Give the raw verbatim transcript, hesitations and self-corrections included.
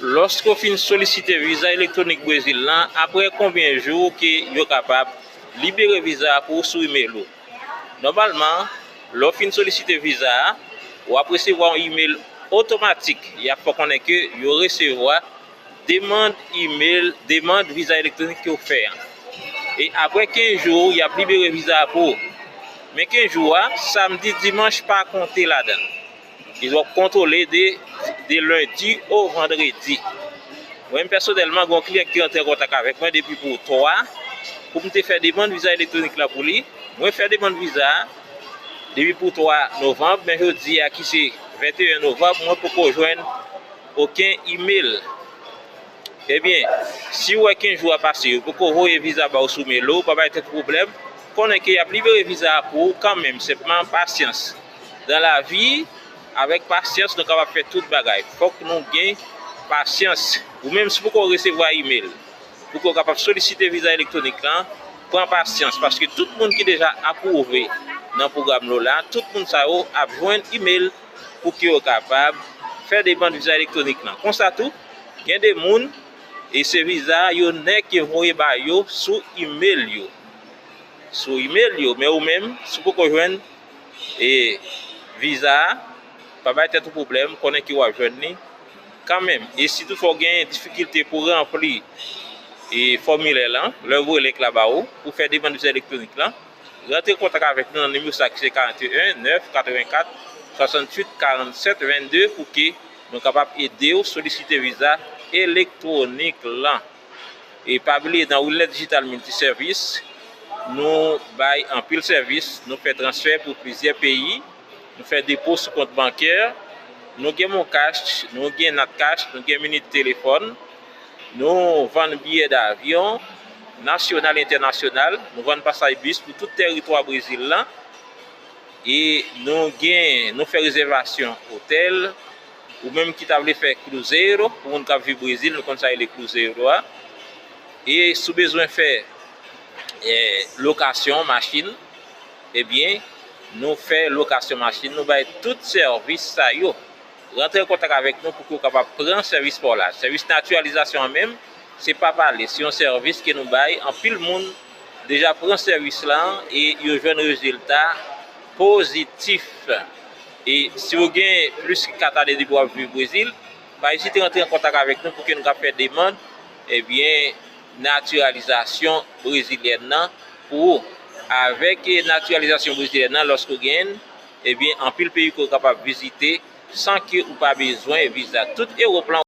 Lòske w fin solisite viza elektwonik Brezil lan, apre konbyen jou ke yo kapab libere viza a pou ou sou imèl ou? Nòmalman, lè w fin solisite viza a, w ap resevwa yon imèl otomatik. Y ap fè w konnen ke yo resevwa demann imèl, demann viza elektwonik ke w fè an. E apre kenz jou, y ap libere viza a pou ou. Men kenz jou a, samdi, dimanch pa konte ladan. Li w ap kontwole de, de lendi o vandredi. Mwen menm pèsonèlman, gen yon kliyan ki rantre an kontak avèk mwen depi pou twa, pou m te fè demann viza elektwonik la pou li. Mwen fè demann viza a depi pou twa novanm, men jodi a ki se venteyen novanm, mwen poko jwenn okenn imèl. Ebyen, si w wè kenz jou a pase, yo poko voye viza ba w sou imèl ou, pa bay tèt ou pwoblèm. Konnen ke y ap libere viza a pou ou kanmenm, senpman pasyans. Dan lavi, avèk pasyans, nou kapab fè tout bagay. Fòk nou gen pasyans. Ou menm, si w poko resevwa imèl, pou ke w kapab solisite viza elektwonik lan, pran pasyans, paske tout moun ki deja apwouve nan pwogram lo la, tout moun sa yo ap jwenn imèl pou ke yo kapab fè demann viza elektwonik lan. Konsa tou, gen de moun, e se viza yo nèk yo voye ba yo sou imèl yo. Sou imèl yo, men ou menm, si w poko jwenn e viza a, pa bay tèt ou pwoblèm, konnen ke w ap jwenn li kanmenm. E si toutfwa w gen difikilte pou ranpli e fòmilè lan, lè yo voye link la ba ou, pou fè demann viza elektwonik lan, rantre kontak avèk nou nan nimewo sa ki se karanteyen, nèf, katrevenkat, swasanntuit, karannsèt, vennde pou ke nou kapab ede w solisite viza elektwonik lan. E pa bliye, nan Wilnet Digital Multiservice, nou bay anpil sèvis, nou fè transfè pou plizyè peyi, nou fè depo sou kont bankè, nou gen MonCash, nou gen NatCash, nou gen minit telefòn, nou vann biyè davyon, nasyonal, entènasyonal, nou vann pasaj bis pou tout tèritwa Brezil lan, e nou gen, nou fè rezèvasyon otèl, ou menm ki ta vle fè cruzeiro, pou moun k ap viv Brezil, nou konn sa rele cruzeiro a. E si w bezwen fè, eh, lokasyon machin, ebyen, nou fè lokasyon machin, nou bay tout sèvis sa yo. Rantre an kontak avèk nou pou ke w kapab pran sèvis pa w la. Sèvis natiralizasyon an menm, se pa pale, se yon sèvis ke nou bay. Anpil moun deja pran sèvis lan e yo jwenn rezilta pozitif. E si w gen plis ki kat ane depi w ap viv Brezil, pa ezite rantre an kontak avèk nou pou ke nou ka fè demann, ebyen, natiralizasyon brezilyèn nan pou ou. Avèk, eh, natiralizasyon brezilyèn nan, lòske w genyen l, ebyen, anpil peyi ke w kapab vizite san ke ou pa bezwen viza. Tout Ewòp lan